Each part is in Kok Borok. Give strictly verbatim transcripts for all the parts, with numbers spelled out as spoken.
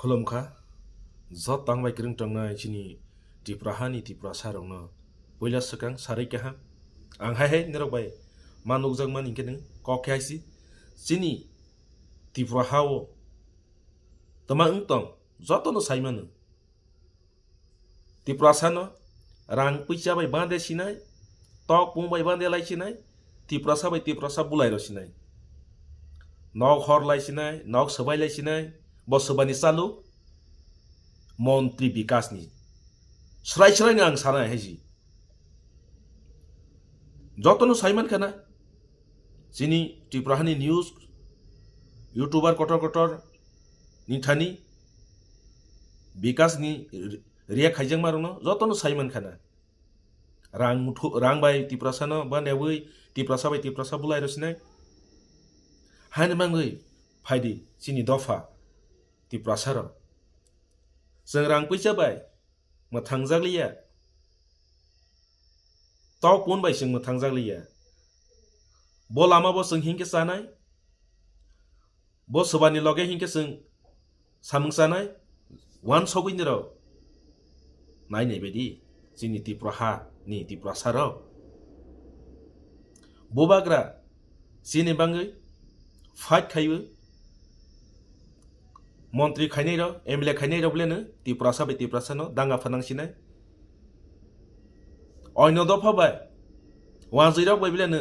Khulumkha, joto ang bai kwrwng tongnai chini Tripura hani Tiprasa rokno puila swkang sarwi kaham. Ang hai hai norok bai ma nukjakmani hwnkhe nwng kok khe hai si. Chini Tripura ha-o twma wng tong, jotono sai mano. Tiprasano rang puisa bai bande sinai, tok pung bai bande lai sinai, Tiprasa bai Tiprasa bulai rw sinai. Nok hor lai sinai, nok swbai lai sinai, bo swbani chaluk, montri bikasni. Srai srai no ang sanai hai si. Jotono sai mankha na. Chini Tripura hani news, YouTuber kotor kotor ni thani bikasni react khaijakma rokno jotono sai mankha na. Rang muthu-, rang bai Tiprasano ba nebwi Tiprasa bai Tiprasa bulai rw sinai. Haini mangwi phaidi chini dopha Tiprasa rok. Chwng rang puisa bai mwthangjak liya. Tok pun bai chwng mwthangjak liya. Bo lama bo chwng hinkhe chanai. Bo swbani loge hinkhe chwng samung chanai. Wansogwi nirok nai nai baidi chini Tripura ha ni Tiprasa rok. Bubagra chini bangwi fight khaiwi montri khainai rok, M L A khainai rok beleno Tiprasa bai Tiprasa no danga phanang sinai. Oino dopha bai wanjwi rok bai beleno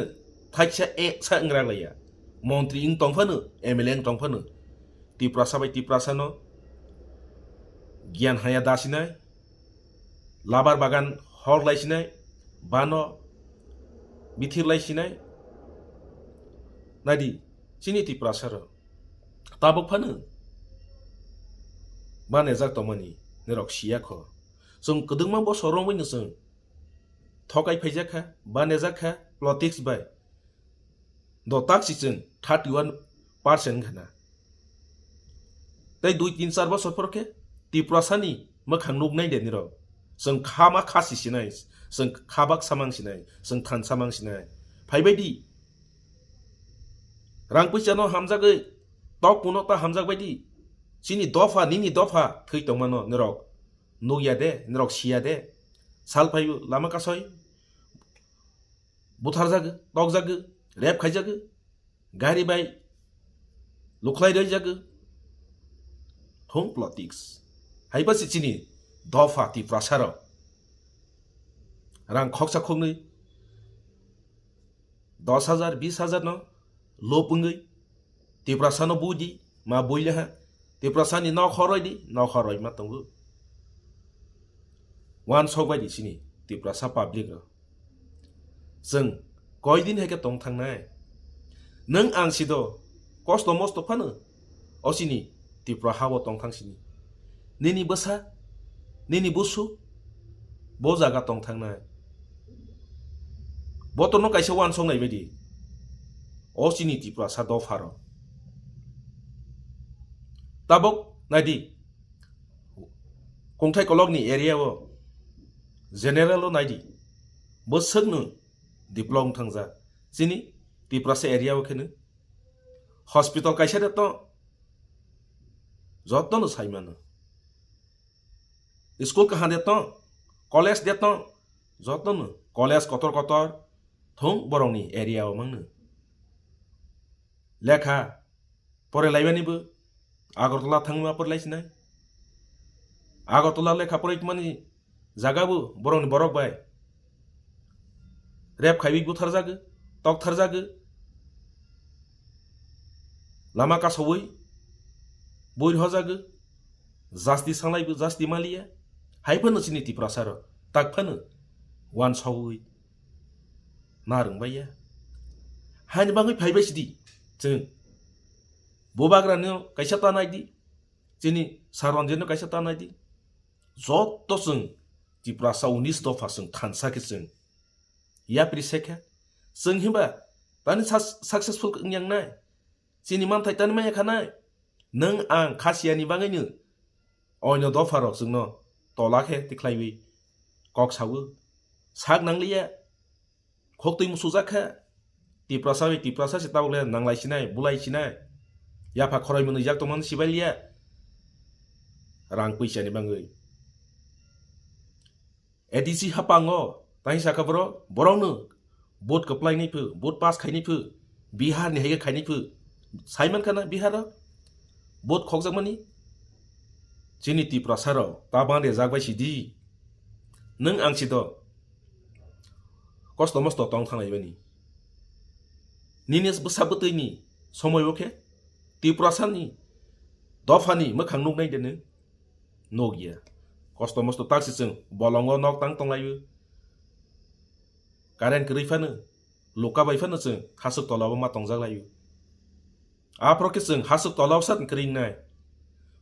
thaisa eksa wngrak laiya. Montri wng tong phano, M L A wng tong phano Tiprasa bai Tiprasa no giyan haya da sinai. Labar bagan hor lai sinai, bano bithir lai sinai. Naidi, chini Tiprasa rok tabuk phano banejak tongmani norok siya kho. Chwng kwdwkma bosor romwi no chwng thokai phaijak kha, banejak kha, politics bai. Do tak si chwng thirty one percent wngkha na. Tei dui tin char bosor phor khe Tiprasani mwkhang nuknai de nirok. Chwng kha ma kha si sinai, chwng kha bak samang sinai, chwng than samang sinai. Phaibai di. Rang puisa no hamjagwi, tok puno ta hamjak bai di. Chini dopha, nini dopha thwi tongmano nirok nukya de, nirok siya de. Sal phaibo lama kasoi. Butharjagwi, tokjagwi, rape khaijagwi, gari bai lukhlai raijagwi. Thung politics. Haiba si chini dopha Tiprasa rok. Rang khoksa khoknwi dos hajar, bis hajar no lop wngwi Tiprasa no budi, ma buile ha. Tiprasa ni nok horoi di, nok horoi ma tongo. Wansok bai di chini Tiprasa public rok. Chwng koi din hai khe tong thangnai? Nwng ang sido kosto mosto phano o chini Tripura ha-o tong thang sini. Nini bwsa, nini busu bo jaga tong thangnai. Botorno kaisa wansok nai baidi o chini Tiprasa dopha rok. Tabok naidi, kongthai kolokni area o general o naidi, bwswkno develop wng thangjak chini Tiprasa area o kheno. Hospital kaisa de tong, jotono sai mano. School kaham de tong, college de tong, jotono college kotor kotor thung borokni area o mangno. Lekha porelaimani bo Agartala thangma porelai sinai. Agartala lekha poroi tongmani jaga bo borokni borok bai rape khaiwi butharjagwi, toktharjagwi, lama kasaui bui rwjagwi, jasti sanglaibo jasti maliya. Hai phano chini Tiprasa rok tak phano wansogwi narwng baiya. Haini bagwi phaibai sidi chwng. Bubagrano kaisa ta naidi, chini Saranjino kaisa ta naidi. Joto chwng Tiprasa unis dopha chwng thansa khe chwng yapri se khe. Chwng himba tani sa-, successful wngya wngnai? Chini manthai tani manya khanai? Nwng ang khasiyani bagwino oino dopharok chwngno tola khe tikhlaiwi kok sawo. Sak nangliya. Khoktwi musujak kha. Tiprasa bai Tiprasa se tabuk le nanglai sinai, bulai sinai. Yapha khoroi mwnwijak tongmani sibai liya. rang puisa ni bangwi. A D C hapango tang sakha borok, borokno vote kwplai ni phu, vote pass khai ni phu, Bihar ni hai khe khai ni phu. Sai man khana Bihar o vote khokjak mani. Chini Tiprasa rok ta bang rejak bai sidi. Nwng ang si do kosto mosto tong thang lai bani. Nini bwsa bwtwi ni somoi o khe Tiprasa ni dopha ni mwkhang nuk nai de nwng? Nuk ya. Kosto mosto tak si chwng bolongo nok tang tong lai o. Current kwrwi phano, luka bai phano chwng hasuk tola o ma tongjak lai o. Aphro khe chwng hasuk tola o sat kwrwi nai.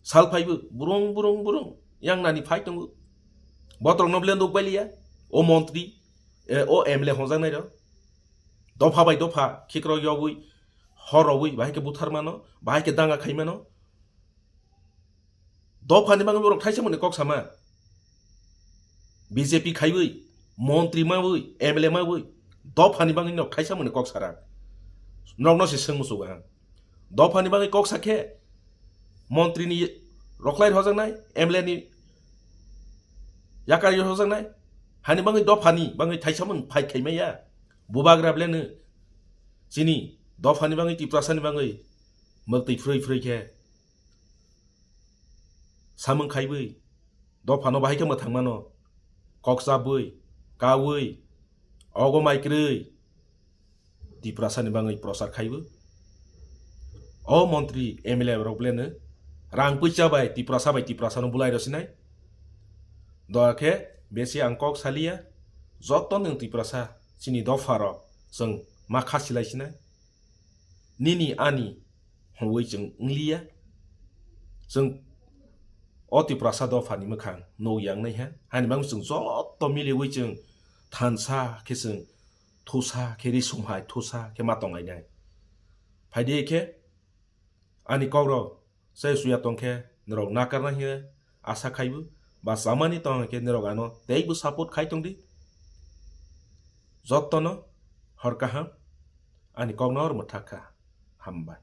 Sal phaibo burung burung burung yang nani phai tongo. Botrok no blen duk bai liya. O montri, eh, o M L A hongjak nai rok. Dopha bai dopha khikrok yogwi, hor rogwi, bahai khe buthar mano, bahai khe danga khai mano. Dopha ni bangwi borok thaisa mani kok sama. B J P khaiwi, montri mawi, M L A mawi, dopha ni bangwi nok thaisa mani kok sara. Nok no se seng musugo ang. Dopha ni bangwi kok sakhe, montri ni roklai hojaknai, M L A ni yakari hojaknai, hani bangwi dopha ni bangwi thaisa mani fight khai maya. Bubagra bleno chini dopha ni bangwi, Tiprasa ni bangwi mwktwi phrwi phrwi khe samung khaiwi, dophano bahai khe mwthang mano, kok chabwi, kaui, ogo mai kwrwi, Tiprasa ni bangwi prochar khaiwi. O montri M L A rok bleno rang puisa bai Tiprasa bai Tiprasa no bulai rw sinai. Doya khe besi ang kok saliya, joto nwng Tiprasa chini dopha rok chwng ma kha silai sinai. Nini ani hwnwi chwng wngliya. Chwng o Tiprasa dophani mwkhang nuk yang nai ha. Hani bangwi chwng joto miliwi chwng thansa khe chwng thusa khe ri sumhai thusa khe ma tong lainai. Phaidi khe ani kok rok se suya tong khe norok nakarna hiya asa khaibu, ba chamani tong khe norok ano teibo support khai tong di. Jotono hor kaham, ani kok no oro mwthak kha. Hambai.